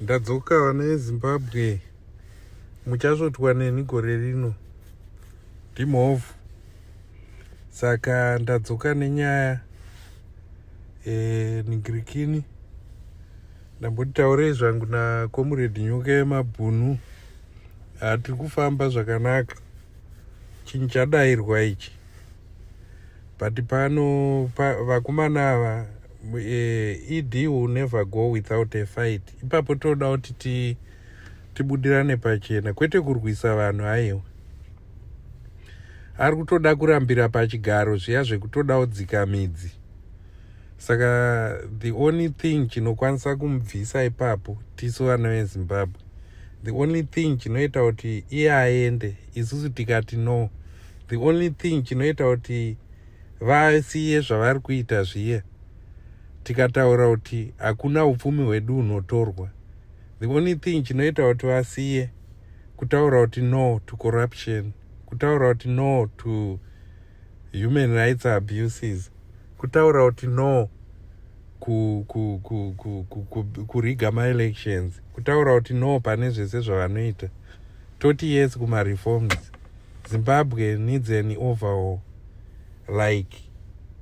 Ndadzoka vana veZimbabwe, muchasvotwa neni gore rino, ndimhofu. Saka ndadzoka nenyaya ningirikini. Ndamboti taurei zvangu naComrade Nyoka yemabhunu. Hatiri kufamba zvakanaka, chinhu chadairwa ichi, but pano vakomana ava, ED will never go without a fight. Ipapo toda kuti tibudirane pachena, kwete kurwisa vanhu. Aiwa, ari kutoda kurambira pachigaro zviya zvekutoda kudzika midzi. Saka the only thing chinokwanisa kumubvisa ipapo tisu vana veZimbabwe. The only thing chinoita kuti iye aende, isusu tikati no. The only thing chinoita kuti vasiye zvavari kuita zviya, tikataura kuti hakuna upfumi hwedu hunotorwa. The only thing chinoita kuti vasiye, kutaura kuti no to corruption, kutaura kuti no to human rights abuses, kutaura kuti no kuriga maelections, kutaura kuti no pane zvese zvavanoita, toti yes kumareforms. Zimbabwe needs an overhaul, like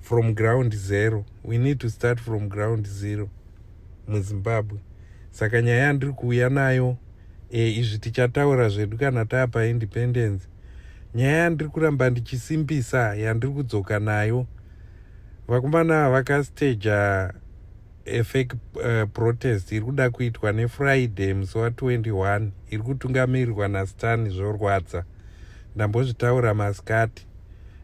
from ground zero. We need to start from ground zero muZimbabwe. Saka nyaya yandiri kuuya nayo, izvi tichataura zvedu kana taapa independence. Nyaya yandiri kuramba ndichisimbisa, yandiri kudzoka nayo, vakomana vakastaja a fake protest iri kuda kuitwa neFriday musi wa21, iri kutungamirirwa naStan Zvorwadza. Ndambozvitaura masikati,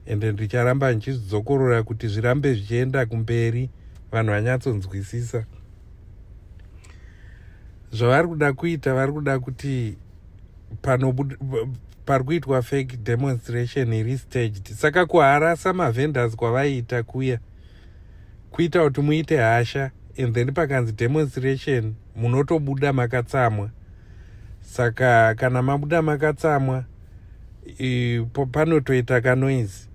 ende ndicharamba ndichizvidzokorora kuti zvirambe zvichienda kumberi, vanhu vanyatsonzwisisa zvavari kuda kuita. Vari kuda kuti pari kuitwa fake demonstration iri staged. Saka kuharasa mavendors kwavaiita kuya kuita kuti muite hasha, and then pakanzi demonstration munotobuda makatsamwa. Saka kana mabuda makatsamwa, panotoita kanoise,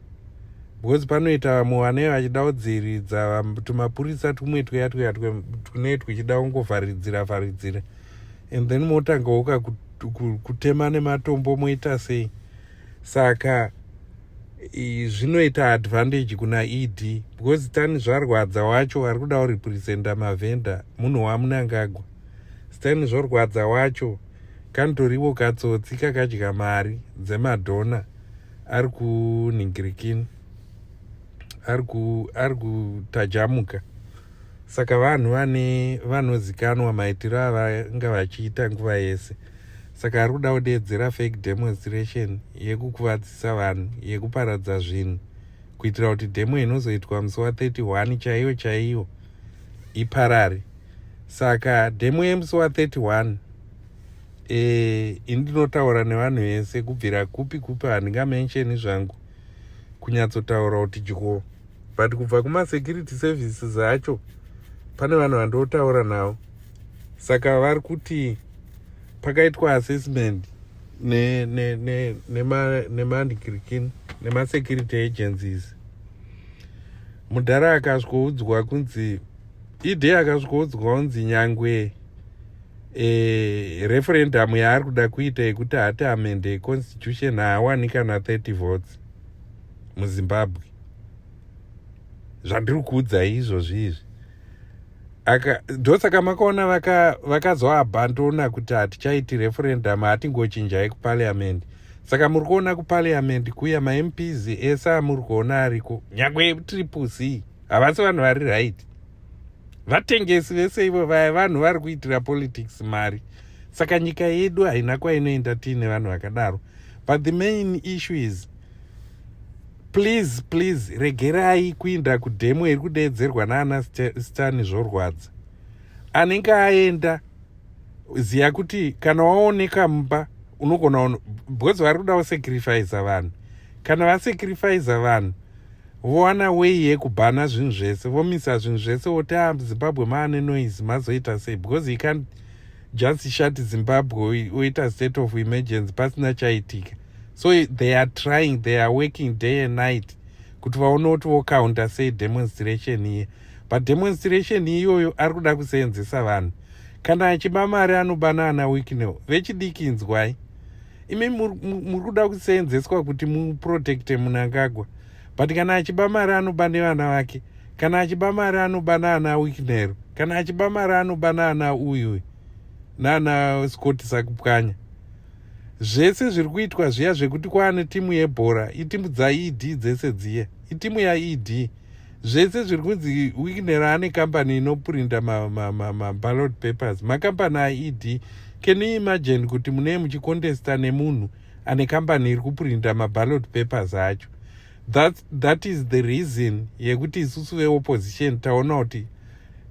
because panoita vamwe vanee vachida kudziridza tumapurisa tumwe tweya tweya tunee tuchida kungovharidzira vharidzira, and then motangawo kutema nematombo, moita sei. Saka zvinoita advantage kuna ED, because Stan Zvarwadza wacho ari kuda kurepresenta mavhenda munhu waMunangagwa. Stan Zvorwadza wacho kanotoriwo katsotsi kakadya mari dzemadhona, ari kunhingirikini, ari kutajamuka. Saka vanhu vane vanozikanwa maitiro avanga vachiita nguva yese. Saka ari kuda kudeedzera fake demonstration yekukuvadzisa vanhu, yekuparadza zvinhu, kuitira kuti demo inozoitwa musi wa31 chaiyo chaiyo iparare. Saka demo yemusi wa31, ini ndinotaura nevanhu vese kubvira kupi kupi, handingamentioni zvangu kunyatsotaura kuti dyo, but kubva kumasecurity services acho pane vanhu vandotaura navo. Saka vari kuti pakaitwa assessment nemandikirikini nemasecurity agencies. Mudhara akasvikoudzwa kunzi ED akasvikoudzwa kunzi nyangwe referendum yaari kuda kuita yekuti hati amende constitution, haawani kana 30 votes muZimbabwe. Zvandiri kuudzai izvozvi izvi, ndosaka makaona vakazoabandona kuti hatichaiti referendum, hatingochinjai kuparliament. Saka muri kuona kuparliament kuya maMPs ese amuri kuona ariko, nyangwe Triple C, havasi vanhu vari right. Vatengesi vese ivo vaya, vanhu vari kuitira politics mari. Saka nyika yedu haina kwainoenda tiine vanhu vakadaro. But the main issue is, please, please, regerai kuinda kudemo iri kudeedzerwa naana Stan Zvorwadza. Anenge aenda, ziya kuti kana waoneka mumba unogona, because vari kuda kusacrifica vanhu. Kana vasacrifica vanhu, vowana way yekubhana zvinhu zvese, vomisa zvinhu zvese, voti a ah, Zimbabwe maane noise, mazoita sei? Because you can't just shut Zimbabwe, oita state of emergency pasina chaitika. So they are trying, they are working day and night kuti vaone kuti vocounter sei demonstration iye. But demonstration iyoyo ari kuda kuseenzesa vanhu. Kana achiba mari anoba naana Wicknell. Vechidiki, inzwai imi, muri kuda kuseenzeswa kuti muprotecte Mnangagwa, but kana achiba mari anoba nevana vake. Kana achiba mari anoba naana Wicknell. Kana achiba mari anoba naana uyu, naana Scott Sakupwanya. Zvese zviri kuitwa zviya zvekuti kwaane timu yebhora, itimu dzaED dzese dziya, itimu yaED. Zvese zviri kunzi Wicknell ane kambani inoprinda maballot papers, makambani aED. Can you imagine kuti munee muchicontesta nemunhu ane kambani iri kuprinda maballot papers acho? That is the reason yekuti isusu veopposition taona kuti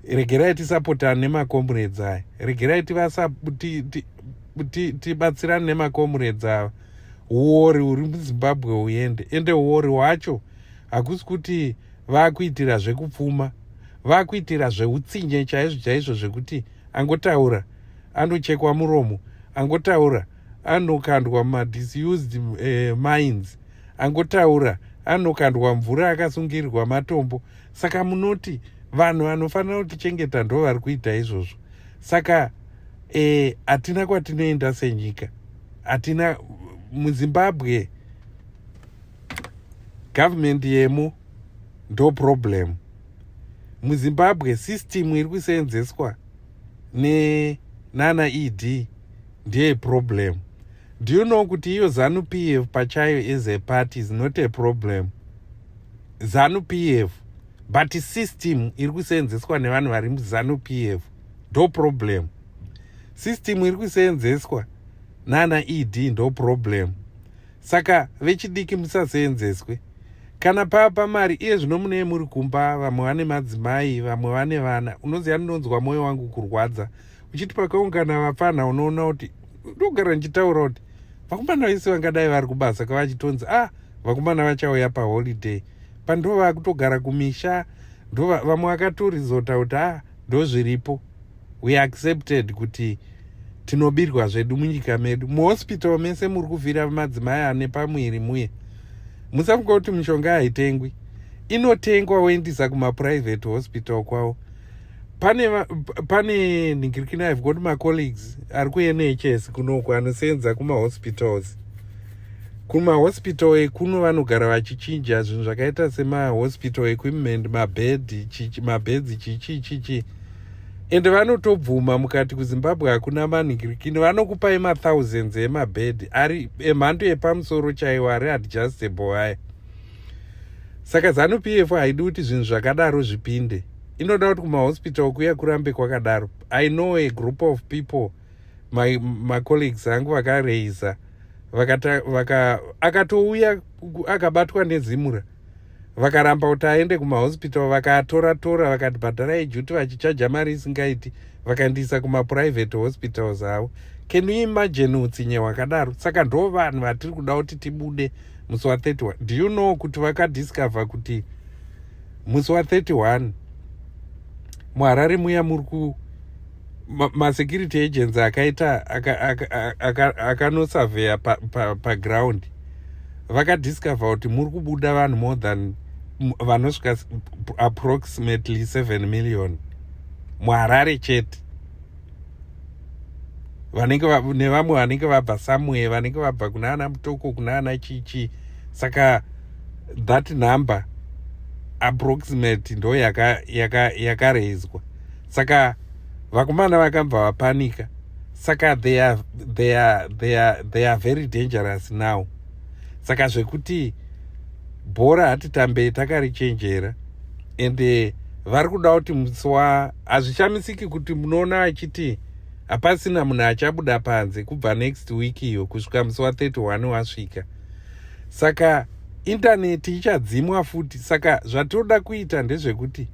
regerai tisapotana nemacomrades aya, regerai tibatsirane nemacomrades ava, uori huri muZimbabwe huende. Ende uori hwacho hakusi kuti vaakuitira zvekupfuma, vaakuitira zveutsinye chaizvo chaizvo, zvekuti angotaura anochekwa muromo, angotaura anokandwa mumadisused mines, angotaura anokandwa mvura akasungirirwa matombo. Saka munoti vanhu vanofanira kutichengeta ndo vari kuita izvozvo. Saka hatina kwatinoenda senyika, hatina. MuZimbabwe government yemo ndo problem. MuZimbabwe system iri kuseenzeswa nenana ED ndeye problem. Do you know kuti iyo ZANU PF pachayo as a party is not a problem, ZANU PF, but system iri kuseenzeswa nevanhu vari muZANU PF ndo problem. System iri kuseenzeswa nana ED ndo problem. Saka vechidiki, musaseenzeswe. Kana papa mari iye zvino munee muri kumba, vamwe vane madzimai, vamwe vane vana. Unoziva, ndinonzwa mwoyo wangu kurwadza uchiti pakaungana vapfana, unoona kuti ndogara ndichitaura kuti vakomana vese vangadai vari kubasa kavachitonzi, "Ah, vakomana vachauya paholiday," pandova vakutogara kumisha. Ndo vamwe vakatorizota kuti, "Ah, ndo zviripo, we accepted kuti tinobirwa zvedu munyika medu." Muhospital mese muri kufira madzimai ane pamwiri muye. Musafunga kuti mishonga haitengwi, inotengwa, woendisa kumaprivate hospital kwavo. Pane ningirikini, I've got macolleagues ari kuNHS kunoku anosenza kumahospitals. Kumahospital ekuno vanogara vachichinja zvinhu zvakaita semahospital equipment, mabhedhi, mabhedzi, chichi chichi, ende vanotobvuma. Mukati kuZimbabwe hakuna manhingirikini, vanokupai mathousands emabhedhi ari emhando yepamusoro chaiwo, ari adjustable aya. Saka ZANU PF haidi kuti zvinhu zvakadaro zvipinde, inoda kuti kumahospital kuya kurambe kwakadaro. I know a group of people, macolleagues angu vakareisa, akatouya akabatwa neZIMURA, vakaramba kuti aende kumahospital, vakatora tora, vakati bhadharai duty, vachichaja mari isingaiti, vakandiisa kumaprivate hospitals avo. Can you imagine utsinye hwakadaro? Saka ndo vanhu vatiri kuda kuti tibude musi wa31. Do you know kuti vakadiscover kuti musi wa31 muHarare muya muri ku masecurity agents akaita akanosurveya paground, vakadiscover kuti muri kubuda vanhu more than vanosvika approximately 7 million muHarare chete, vanenge nevamwe vanenge vabva somewhere, vanenge vabva kuna ana Mutoko, kuna ana chichi. Saka that number approximate ndo yakarezwa. Saka vakomana vakabva vapanika. Saka they are very dangerous now. Saka zvekuti bhora hatitambei takarichenjera, ende vari kuda kuti musi wa, hazvishamisiki kuti munoona achiti hapasina munhu achabuda panze kubva next week iyo kusvika musi wa31 wasvika. Saka indaneti ichadzimwa futi. Saka zvatoda kuita ndezvekuti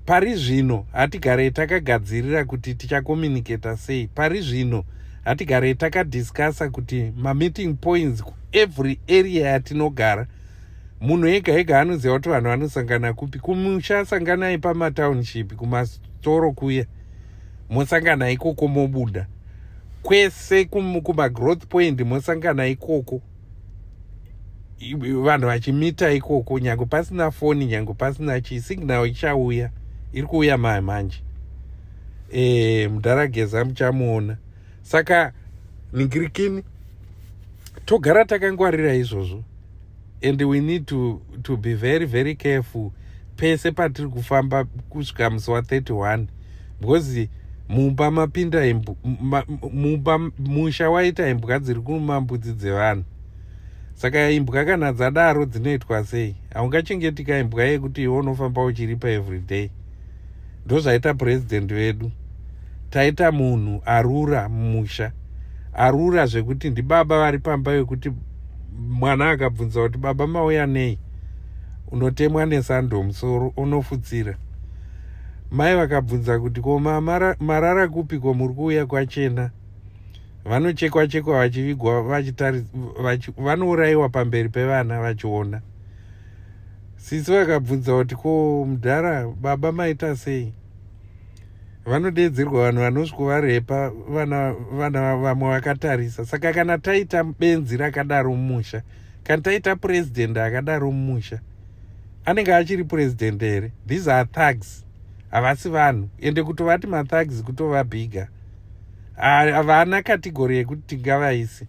pari zvino hatigarei takagadzirira kuti tichacommunicata sei. Pari zvino hatigarei takadiscussa kuti mameeting points every area yatinogara, munhu ega ega anoziva kuti vanhu vanosangana kupi. Kumusha sanganai pamatownship, kumastoro kuya, mosangana ikoko, mobuda kwese kumagrowth point, mosangana ikoko, vanhu vachimita ikoko, nyange pasina foni, nyange pasina chii, signal ichauya, iri kuuya manje. Mudhara Geza muchamuona. Saka ningirikini, togara takangwarira izvozvo and we need to be very, very careful pese patiri kufamba kusvika musi wa31, because mumba mapinda, mumba musha waita imbwa dziri kuruma mbudzi dzevanhu. Saka imbwa kana dzadaro dzinoitwa sei? Haungachengetika imbwa yekuti iwe unofamba uchiripa every day. Ndozvaita purezidendi vedu. Taita munhu arura mumusha, arura zvekuti ndibaba vari pamba, vekuti mwana akabvunza kuti, "Baba, mauya nei?" unotemwa nesando musoro, unofutsira. Mai vakabvunza kuti, "Ko marara kupi? Ko muri kuuya kwachena?" Vanochekwa chekwa vachivigwa, vanourayiwa pamberi pevana vachiona. Sisi vakabvunza kuti, "Ko mudhara, baba maita sei?" Vanodedzerwa vanhu vanosvikovarepa vana vamwe vakatarisa. Saka kana taita benzi rakadaro mumusha, kana taita purezidendi akadaro mumusha, anenge achiri purezidendi here? These are thugs, havasi vanhu. Ende kutovati mathugs kutovabhiga, havana category yekuti tingavaisi.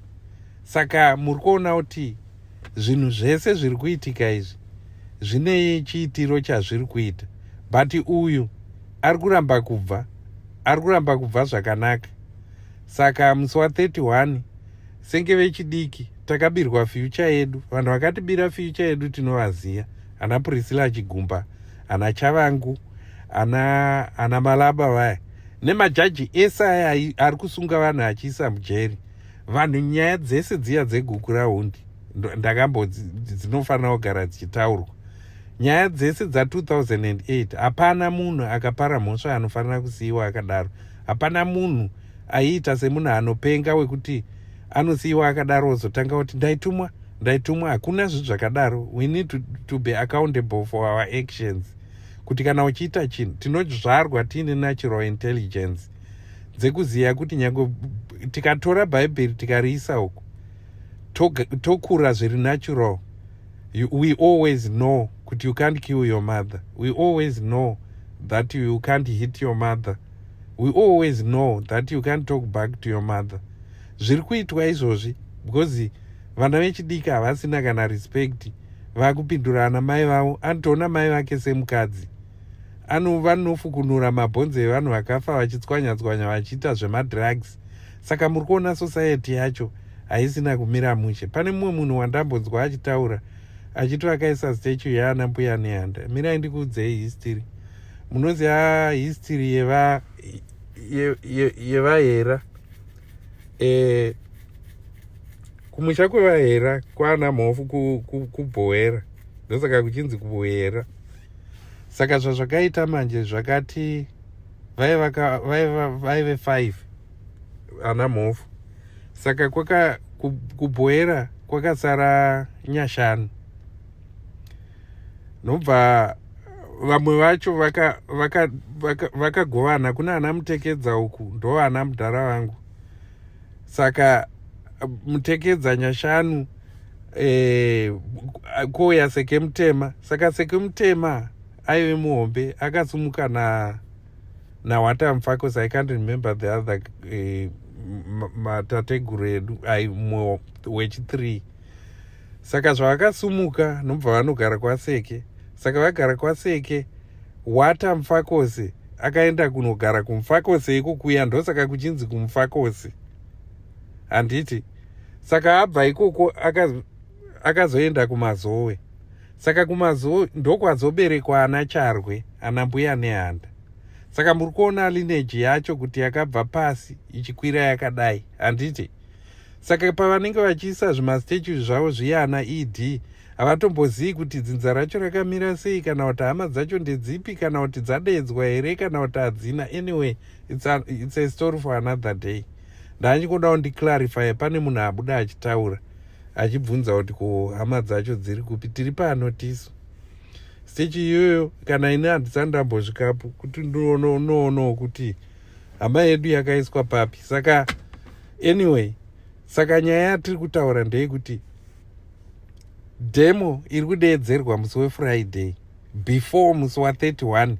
Saka muri kuona kuti zvinhu zvese zviri kuitika izvi zvine chiitiro chazviri kuita, but uyu ari kuramba kubva, ari kuramba kubva zvakanaka. Saka musi wa31, senge vechidiki takabirwa future yedu. Vanhu vakatibira future yedu tinovaziva, ana Priscilla Chigumba, ana Chavangu, ana Malaba vaya, nemajaji ese aya ari kusunga vanhu achiisa mujeri vanhu. Nyaya dzese dziya dzeGukurahundi ndakambo dzinofanira kugara dzichitaurwa. Nyaya dzese dza2008, hapana munhu akapara mhosva anofanira kusiyiwa akadaro. Hapana munhu aiita semunhu anopenga wekuti anosiyiwa akadaro, ozotanga kuti, "Ndaitumwa, ndaitumwa." Hakuna zvinhu zvakadaro. We need to be accountable for our actions, kuti kana uchiita chinhu, tinozvarwa tiine natural intelligence dzekuziva kuti nyange tikatora Bhaibheri tikariisa uku, tokura zviri natural. We always know kuti you can't kill your mother. We always know that you can't hit your mother. We always know that you can't talk back to your mother. Zviri kuitwa izvozvi because vana vechidiki havasina kana respect, vakupindura ana mai vavo. Anotoona mai vake semukadzi. Vanofukunura mabhonzo evanhu vakafa, vachitswanya-tswanya, vachiita zvemadrugs. Saka muri kuona society yacho haisina kumira mushe. Pane mumwe munhu wandambonzwa achitaura achiti vakaisa statue yaana Mbuya Nehanda. Mirai ndikuudzei history. Munoziva history yevaHera? Kumusha kwevaHera kwaana Mhofu kuBhohera, ndosaka kuchinzi kuBohera. Saka zvazvakaita manje, zvakati vaive 5 ana Mhofu. Saka kuBhohera kwakasara Nyashanu, nobva vamwe vacho vakagovana kuna ana Mutekedza uku, ndo ana mudhara vangu. Saka Mutekedza, Nyashanu, kouya Seke Mutema. Saka Seke Mutema aive muhombe, akasumuka naWata Mufakose. I can't remember the other matateguru edu ai mumwe wechi3. Saka zvavakasumuka, nobva vanogara kwaSeke. Saka vagara kwaSeke, Wata Mufakose akaenda kunogara kuMufakose ikokuya, ndosaka kuchinzi kuMufakose, handiti? Saka abva ikoko akazoenda kuMazowe. Saka kuMazowe ndokwazoberekwa ana Charwe, ana Mbuya Nehanda. Saka muri kuona lineage yacho kuti yakabva pasi ichikwira yakadai, handiti? Saka pavanenge vachiisa zvimastatue zvavo zviyana ED, havatombozivi kuti dzinza racho rakamira sei, kana kuti hama dzacho ndedzipi, kana kuti dzadedzwa here, kana kuti hadzina. Anyway, it's a story for another day. Ndanchingodawo ndiclarify, pane munhu abuda achitaura achibvunza kuti, "Ko hama dzacho dziri kupi?" Tiri pano tisu. Statue iyoyo, kana ini handisati ndambosvikapo kuti ndinoonawo kuti hama yedu yakaiswa papi. Saka anyway, saka nyaya yatiri kutaura ndeyekuti demo iri kudeedzerwa musi weFriday before musi wa31.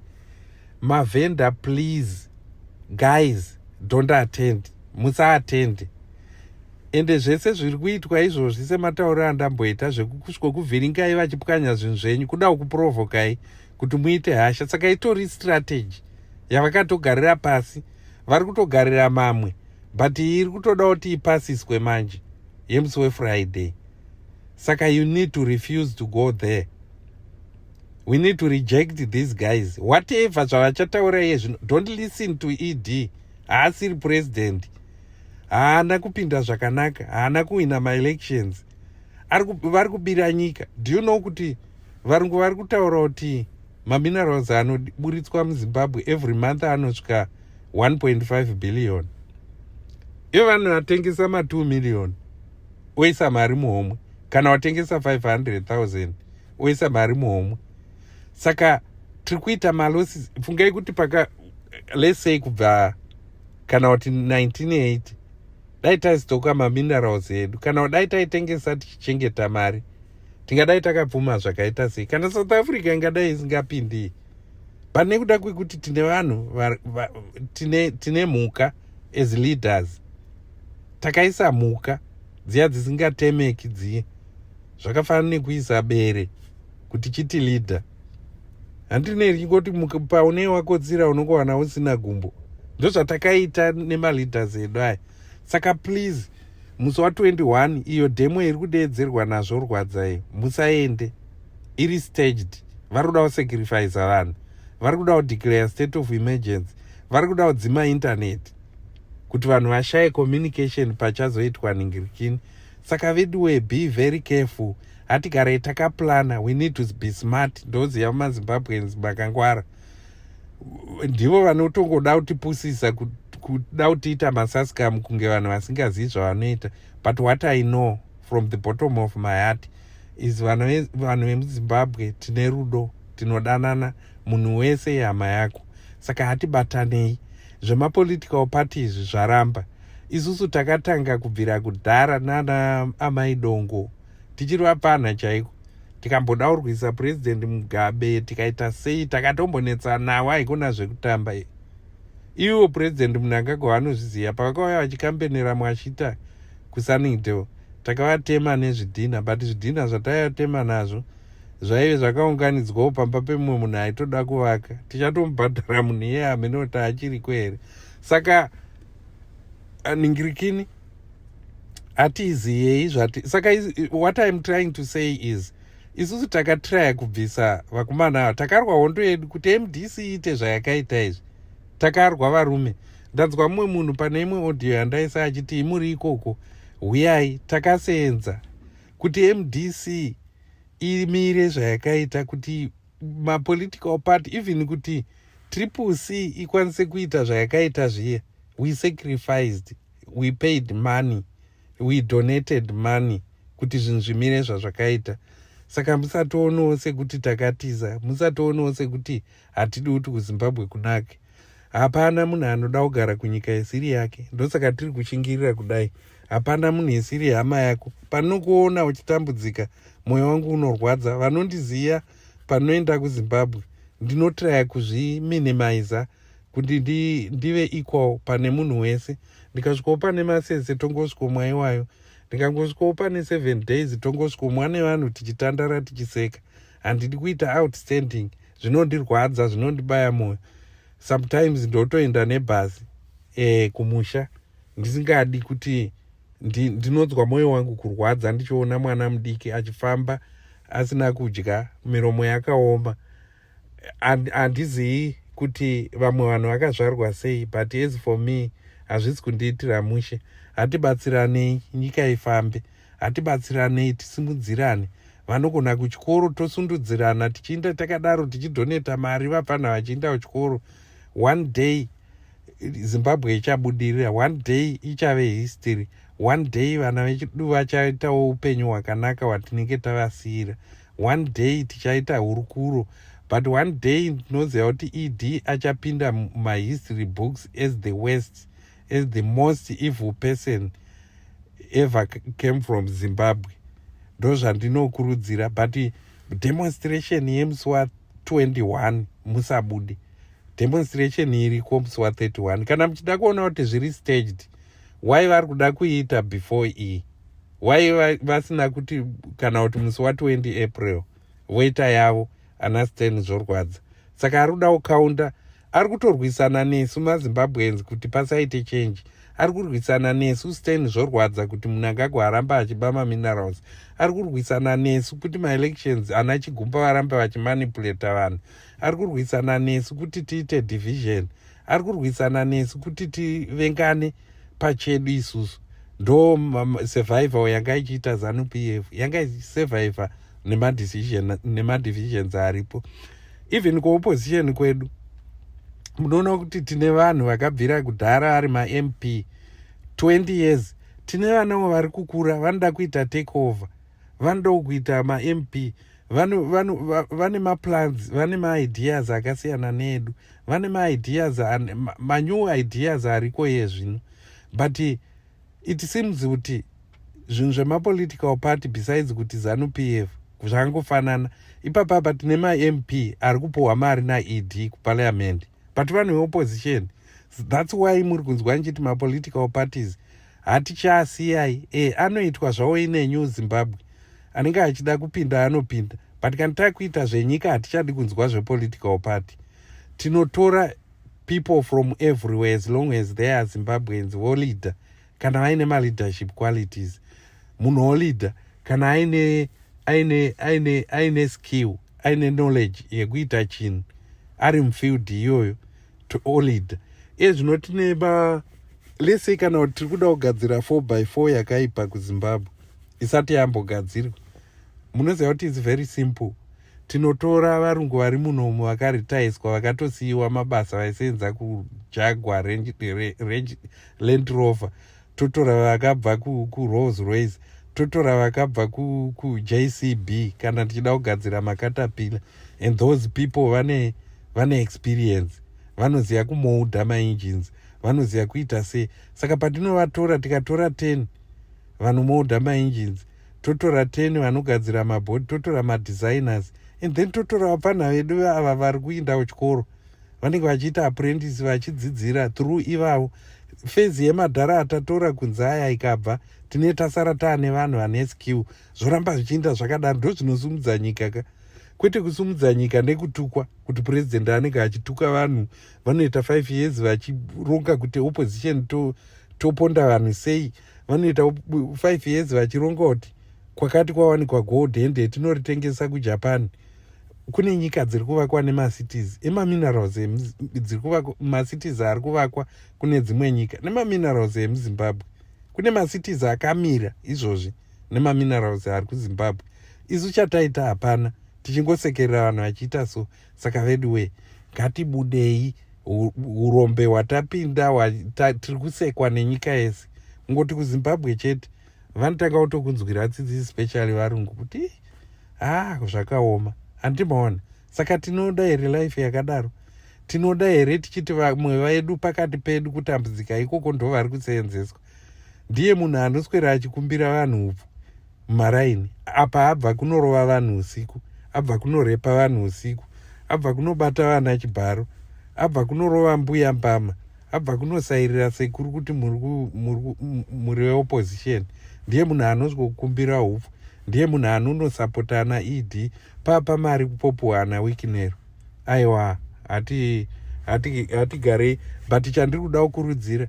Mavhenda, please Guys, don't attend, musaattende. Ende zvese zviri kuitwa izvozvi, sematauriro andamboita, zvekusvikokuvhiringai vachipwanya zvinhu zvenyu, kuda kuprovokai kuti muite hasha. Saka itori strategy yavakatogarira pasi, vari kutogarira mamwe, but iri kutoda kuti ipasiswe manje yemusi weFriday. Saka you need to refuse to go there. We need to reject these guys, whatever zvavachataura iye zvino. Don't listen to ED. Haasiri president, haana kupinda zvakanaka, haana kuwina maelections, vari kubira nyika. Do you know kuti varungu vari kutaura kuti maminerals anoburitswa muZimbabwe every month anosvika 1.5 billion? Ivo vanhu vatengesa ma2 million, oisa mari muhomwe, kana watengesa 500 000, oisa mari muhomwe. Saka tiri kuita malosses. Fungai kuti paka, let's say, kubva kana kuti 1980, dai taizitoka maminerals edu, kana dai taitengesa tichichengeta mari, tingadai takapfuma zvakaita sei? Kana South Africa ingadai isingapindi. But nekuda kwekuti tine vanhu, tine mhuka as leaders, takaisa mhuka dziya dzisingatemeki dziye. Zvakafanana nekuisa bere kuti chiti leader. Handinei richingoti paune wakotsira, unongowana usina gumbo. Ndozvatakaita nemaleaders edu aya. Saka please, musi wa21, iyo demo iri kudeedzerwa nazvo rwadzai, musaende. Iri staged. Vari kuda kusacrifica vanhu, vari kuda kudeclare state of emergency, vari kuda kudzima internet kuti vanhu vashaye communication pachazoitwa ningirikini. Saka veduwe, be very careful. Hatigarei takaplana. We need to be smart. Ndoziva maZimbabweans makangwara, ndivo vanotongoda kutipusisa, kuda kutiita masaskamu kunge vanhu vasingazivi zvavanoita. But what I know from the bottom of my heart is vanhu vemuZimbabwe tine rudo, tinodanana, munhu wese ihama yako. Saka hatibatanei. Zvemapolitical parties zvaramba. Isusu takatanga kubvira kudhara nana amai Dongo, tichiri vapfanha chaiko, tikamboda kurwisa Purezidendi Mugabe, tikaita sei, takatombonetsanawo. Haikona zvekutamba. Ivo Purezidendi Mnangagwa vanozviziva. Pavakauya vachikambenera Mwashita kuSunningdale, takavatema nezvidhina, but zvidhina zvataivatema nazvo zvaive zvakaunganidzwawo pamba pemumwe munhu aitoda kuvaka. Tichatomubhadhara munhu iyeye, hamenoti achiriko here. Saka ningirikini hatiziyei zvati. Saka what I am trying to say is, isusu takatraya kubvisa vakomana ava, takarwa hondo yedu kuti MDC iite zvayakaita izvi. Takarwa, varume. Ndanzwa mumwe munhu pane imwe audio yandaisa achiti, "Imuri ikoko, huyai." Takasenza kuti MDC imire zvayakaita, kuti mapolitical party, even kuti Triple C ikwanise kuita zvayakaita zviye. We sacrificed, we paid money, we donated money kuti zvinhu zvimire zvazvakaita. Saka musatoonawo sekuti takatiza, musatoonawo sekuti hatidi kuti kuZimbabwe kunake. Hapana munhu anoda kugara kunyika isiri yake. Ndosaka tiri kushingirira kudai. Hapana munhu isiri hama yako. Panokuona uchitambudzika, mwoyo wangu unorwadza. Vanondiziva, panoenda kuZimbabwe ndinotraya kuzviminimiza kuti ndive equal pane munhu wese. Ndikasvikawo pane masese, tongosvikomwa iwayo. Ndikangosvikawo pane 7 days, tongosvikomwa nevanhu, tichitandara, tichiseka. Handidi kuita outstanding. Zvinondirwadza, zvinondibaya mwoyo. Sometimes ndotoenda nebhazi kumusha ndisingadi, kuti ndinonzwa mwoyo wangu kurwadza ndichiona mwana mudiki achifamba asina kudya, miromo yakaoma. Handizivi kuti vamwe vanhu vakazvarwa sei, but as for me, hazvisi kundiitira mushe. Hatibatsiranei nyika ifambe, hatibatsiranei tisimudzirane. Vanogona kuchikoro, tosundudzirana tichiinda takadaro, tichidonata mari, vapfana vachiinda kuchikoro. One day Zimbabwe ichabudirira, one day ichave history, one day vana vedu vachaitawo upenyu hwakanaka hwatinenge tavasiyira. One day tichaita hurukuro. But one day ndinoziva kuti ED achapinda mumahistory books as the worst, as the most evil person ever came from Zimbabwe. Ndo zvandinokurudzira. But demonstration yemusi wa21, musabude. Demonstration iriko musi wa31. Kana muchida kuona kuti zviri staged, why vari kuda kuiita before iyi? Why vasina kuti kana kuti musi wa20 April voita yavo? Ana Stan Zvorwadza saka ari kuda kukaunda, ari kutorwisana nesu maZimbabweans kuti pasaite change. Ari kurwisana nesu Stan Zvorwadza kuti Mnangagwa aramba achiba maminerals. Ari kurwisana nesu kuti maelections, ana Chigumba varambe vachimanipulata vanhu. Ari kurwisana nesu kuti tiite division. Ari kurwisana nesu kuti tivengane pachedu isusu. Ndo survival yanga ichiita ZANU PF, yanga ichisurviva nemadivisions aripo. Even kuopposition kwedu munoona kuti tine vanhu vakabvira kudhara ari maMP 20 years. Tine vanawo vari kukura, vanoda kuita take over, vanoda kuita maMP, vane maplans, vane maideas akasiyana needu, vane maideas, manew ideas ariko iye zvino. But it seems kuti zvinhu zvemapolitical party, besides kuti ZANU PF, zvakangofanana ipapapa. Tine maMP ari kupiwa mari naED kuparliament, but vanhu veopposition. That's why muri kunzwa nchiti mapolitical parties hatichasiyai. Anoitwa zvavo ine New Zimbabwe, anenge achida kupinda anopinda, but kana takuita zvenyika hatichadi kunzwa zvepolitical party. Tinotora people from everywhere as long as they are Zimbabweans, voleader kana vaine maleadership qualities. Munhu oleader kana aine aine aine aine skill, aine knowledge yekuita chinhu, ari mufield iyoyo, oleader. Iye zvino tine ma, let's say, kana kuti tiri kuda kugadzira 4 by 4 yakaipa kuZimbabwe isati yambogadzirwa, munoziva kuti it's very simple. Tinotora varungu vari munomu vakaritaiswa, vakatosiyiwa mabasa, vaisenza kuJaguar Land Rover. Totora vakabva kuRolls Royce, totora vakabva kuJCB kana tichida kugadzira maCaterpillar, and those people vane experience, vanoziva kumoulda maengines, vanoziva kuita sei. Saka patinovatora, tikatora 10 vanomoulda maengines, totora 10 vanogadzira mabhodi, totora madesigners, and then totora vapfanha vedu ava vari kuinda kuchikoro, vanenge vachiita apprentice, vachidzidzira through ivavo. Phase yemadhara atatora kunze aya ikabva, tine tasara taane vanhu vane skill. Zvoramba zvichiinda zvakadaro. Ndo zvinosumudza nyika ka, kwete kusumudza nyika nekutukwa kuti purezidendi anenge achituka vanhu. Vanoita 5 years vachironga kuti opposition toponda vanhu sei. Vanoita 5 years vachironga kuti kwakati kwawanikwa gold, hende tinoritengesa kuJapan. Kune nyika dziri kuvakwa nemacities emaminerals, dziri kuvakwa, macities ari kuvakwa kune dzimwe nyika nemaminerals emuZimbabwe. Kune macities akamira izvozvi nemaminerals ari kuZimbabwe. Isu chataita hapana, tichingosekerera vanhu vachiita so. Saka veduwe, ngatibudei urombe hwatapinda. Tiri kusekwa nenyika yese. Kungoti kuZimbabwe chete, vanotanga kutokunzwira tsitsi, especially varungu, kuti ah, zvakaoma, handimaona. Saka tinoda here life yakadaro? Tinoda here tichiti vamwe vedu pakati pedu kutambudzika ikoko ndo vari kuseenzeswa? Ndiye munhu anoswera achikumbira vanhu upfu mumaraini apa, abva kunorova vanhu usiku, abva kunorepa vanhu usiku, abva kunobata vana chibharo, abva kunorova mbuya mbama, abva kunosairira sekuru kuti muri veopposition. Ndiye munhu anozwokumbira upfu, ndiye munhu anonosapota ana ED papa mari kupopuwa ana Wicknell. Aiwa, hatigarei. But chandiri kuda kukurudzira,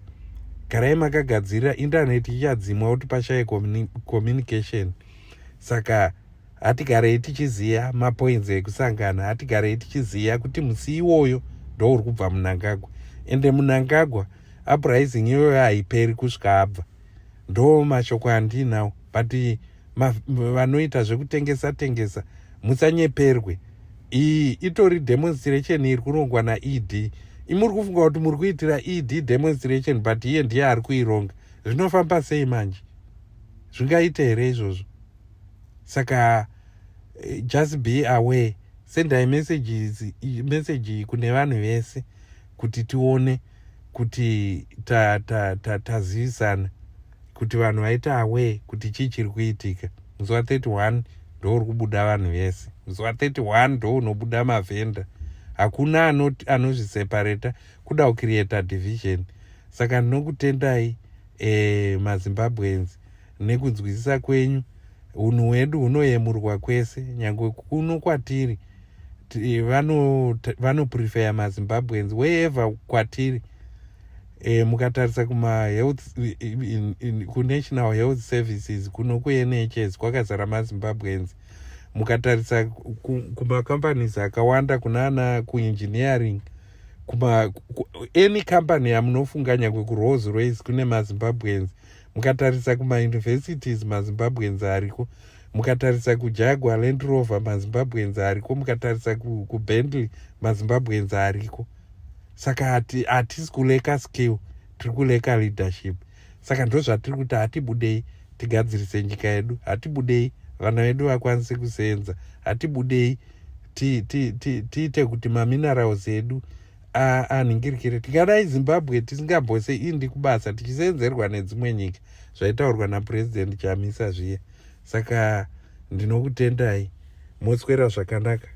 garai makagadzirira. Indaneti ichadzimwa kuti pashaye communication. Saka hatigarei tichiziva mapoints ekusangana. Hatigarei tichiziva kuti musi iwoyo ndouri kubva Mnangagwa. Ende Mnangagwa, uprising iyoyo haiperi kusvika abva. Ndo mashoko andinawo. But vanoita zvekutengesa tengesa, musanyeperwe. Iyi itori demonstration iri kurongwa naED. Imuri kufunga kuti muri kuitira ED demonstration, but iye ndiye ari kuironga. Zvinofamba sei manje? Zvingaita here izvozvo? Saka just be aware. Sendai messages, message kune vanhu vese kuti tione kuti tazivisana, kuti vanhu vaite aware kuti chii chiri kuitika. Musi wa31 ndo uri kubuda vanhu vese. Musi wa31 ndo unobuda mavhenda. Hakuna anozviseparata, kuda kucreata division. Saka ndinokutendai, maZimbabweans, nekunzwisisa kwenyu. Unhu hwedu hunoyemurwa kwese, nyange kuno kwatiri vanoprefera maZimbabweans wherever kwatiri. Mukatarisa kumahealth, kuNational Health Services kuno, kuNHS kwakazara maZimbabweans. Mukatarisa kumacompanies akawanda, kunana kuengineering, kuma any company yamunofunga, nyangwe kuRolls Royce kune maZimbabweans. Mukatarisa kumauniversities, maZimbabweans ariko. Mukatarisa kuJaguar Land Rover, maZimbabweans ariko. Mukatarisa kuBentley, maZimbabweans ariko. Saka hatisi kulacka skill, tiri kulacka leadership. Saka ndo zvatiri kuti hatibudei tigadzirise nyika yedu, hatibudei vana vedu vakwanise kusenza, hatibudei tiite kuti maminerals edu anhingirikire. Tingadai Zimbabwe tisingambose indi kubasa tichisenzerwa nedzimwe nyika, zvaitaurwa naPurezidendi Chamisa zviya. Saka ndinokutendai, moswera zvakanaka.